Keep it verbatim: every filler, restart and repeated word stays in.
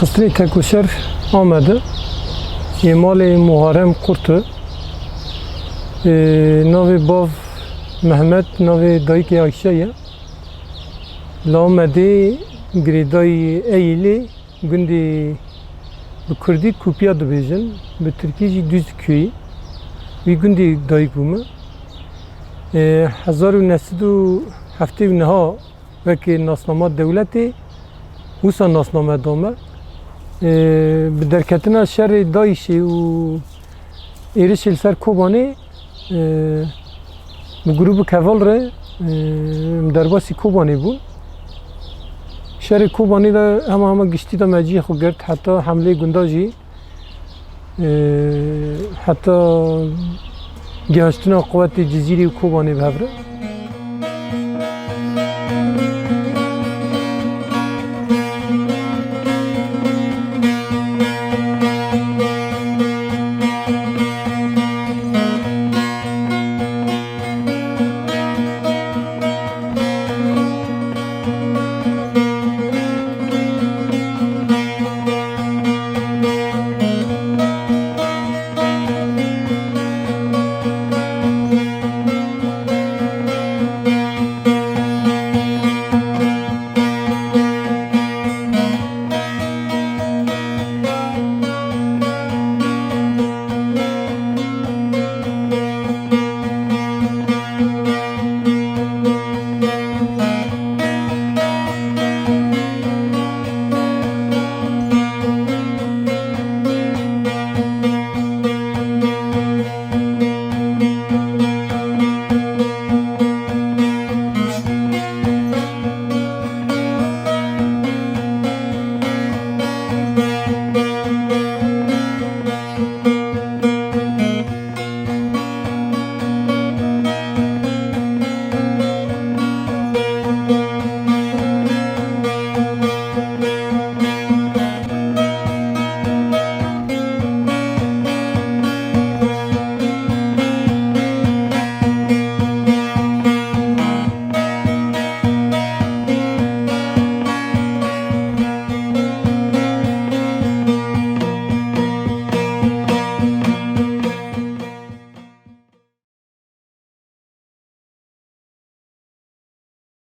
Rastî tekoşer Amed e. Yê malê Muharrem Kurt e. Ê, navê bav Mehmet, navê dayikê Ayşe ye. Li Amedê girêdayî Eyîlê gundê bi kurdî Kupiya dibêjin, bi tirkî jî Düzköyî. Wî gundê dayik bûme. Ê, hezar û neh sed û heftê û neh wekî nasnama dewletê, wisa nasname dame. Ê, bi derketina şerê DAIŞê û êrişê li ser Kobanê, ê, bi grûbik heval re, ê, em derbasî Kobanê bûn. Şerê Kobanê de hema hema giştî de me cihê xwe girt, heta hemlê gunda jî, ê, heta gihaştina quwetê Cizîrê û Kobanê bi hev re.